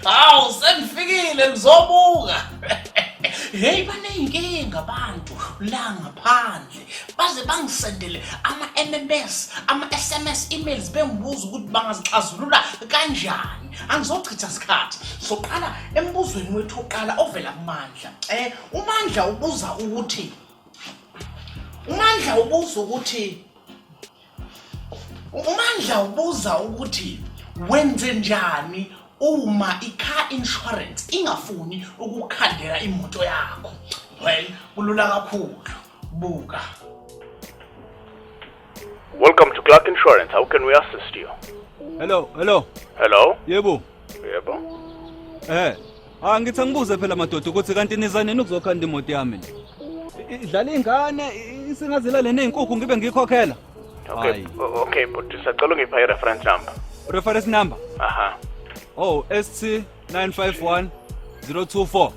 Hawu, sengifikile ngizobuka. Hey, baneyinkinga abantu la ngaphandle, baze bangisendele ama-MMS, ama-SMS, emails, bengibuza ukuthi bangazixazulula kanjani. Angizochitha sikhathi, soqala embuzweni wethu oqala ovela kuMandla. UMandla ubuza ukuthi, uMandla ubuza ukuthi, uMandla ubuza ukuthi wenze njani uma i-car insurance ingafuni ukukhandela imoto yakho. Well, kulula kakhulu, buka. Welcome to Clark Insurance. How can we assist you? Hello, hello. Hello? Yebo. Yebo. Ah, ngithi angibuze phela madoda ukuthi kanti niza nini ukuzokhanda imoto yami le? Idlala ingane, isingazilale nezinkukhu ngibe ngikhokhela. Okay. Hayi. Okay, but sacela ungipha i-reference number. Reference number. Aha. Oh, ST 951 024.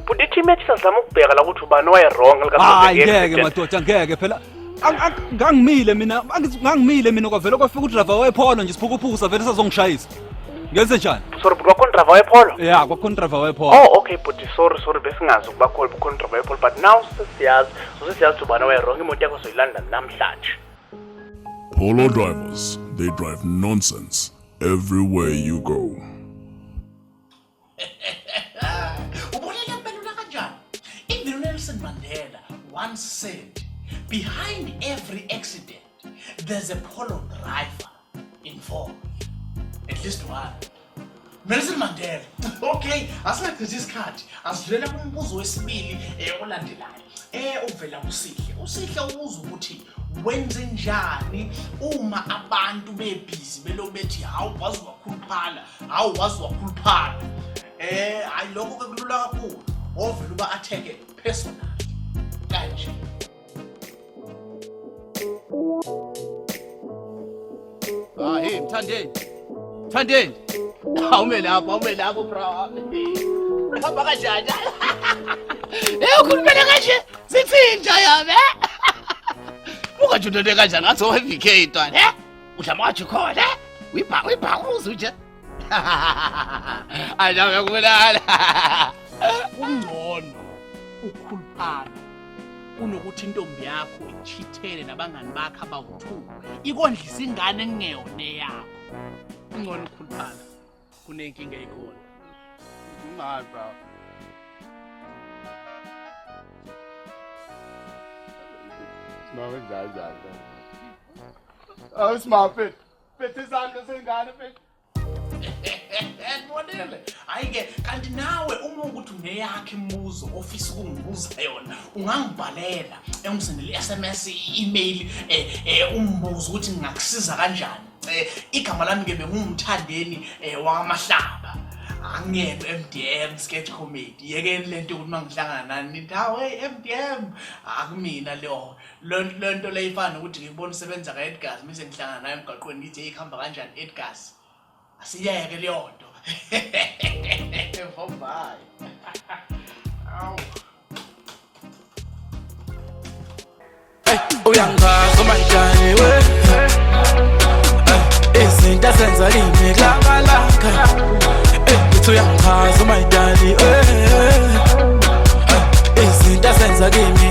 But i-team yethu isazama ukubheka la ukuthi ubani owaye-wrong. Hayi ngeke madoda, ngeke phela. Ngangimile mina, ngangimile mina, kwavele kwafika udriver wePolo nje, isiphukuphuku savele sazongishayisa. Ngenze njani? Sorry, but kwakhona driver wePolo? Ya, kwakhona driver wePolo. Oh, okay, but sorry, sorry, besingazi ukuba khona driver wePolo, but now sesiyazi, so sesiyazi ukuthi ubani owaye-wrong, imoto yakho soyilanda namhlanje. Polo drivers, they drive nonsense everywhere you go. Ubonile kuphendula kanjani? Even Nelson Mandela once said, behind every accident there's a Polo driver involved. At least one. Nelson Mandela. Okay, asingachithi isikhathi. Asidlulela kumbuzo wesibili olandelayo. Uvela kuSihle. USihle ubuza ukuthi wenze njani uma abantu bebhizi belokhu bethi hawu waze wakhuluphala, hawu waze wakhuluphala. Hayi lokho ke kulula kakhulu. Ovela uba atheke personal. Kanje. Ah, hey, Mthandeni. Mthandeni. Awume lapho, awume lapho bra. Hamba kanjani? Ukhulumele kanje. Sithinja yami. Buka nje unto kanjani ngathi owe VK ntwana, eh? Udla amatshe khona, eh? Uyibha uyibhakuza nje. Ajabe kubulala. Kungcono ukukhuluphala kunokuthi intombi yakho ichithele nabangani bakho abawu-2, ikondlisa ingane engeyona eyakho. Kungcono ukukhuluphala kunenkinga eyikhona. Ungani bra? Simame njani njani? Awu simame, phethe izandla zengane phethe. Ngibonile. Hayi-ke kanti nawe uma ukuthi uneyakho imibuzo ofisa ukungibuza yona, ungangibhalela, ungisendele i-SMS, i-email, umbuzo ukuthi ngingakusiza kanjani. Igama lami-ke benguMthandeni wakaMahlaba. Angiyena u-MDM sketch comedy. Yekeni lento yokuthi uma ngihlangana nani nithi hawu hey MDM, akumina leyo. Le nto leyo ifana nokuthi ngikubona usebenza ka-Edgars, mise ngihlangana naye emgaqweni ngithi hey kuhamba kanjani Edgars. Asiyeke leyo nto. Bye. Awu. Uyangichaza umayidani we, izinto azenza kimi kulamalanga. Ngithi uyangichaza umayidani we, izinto azenza kimi.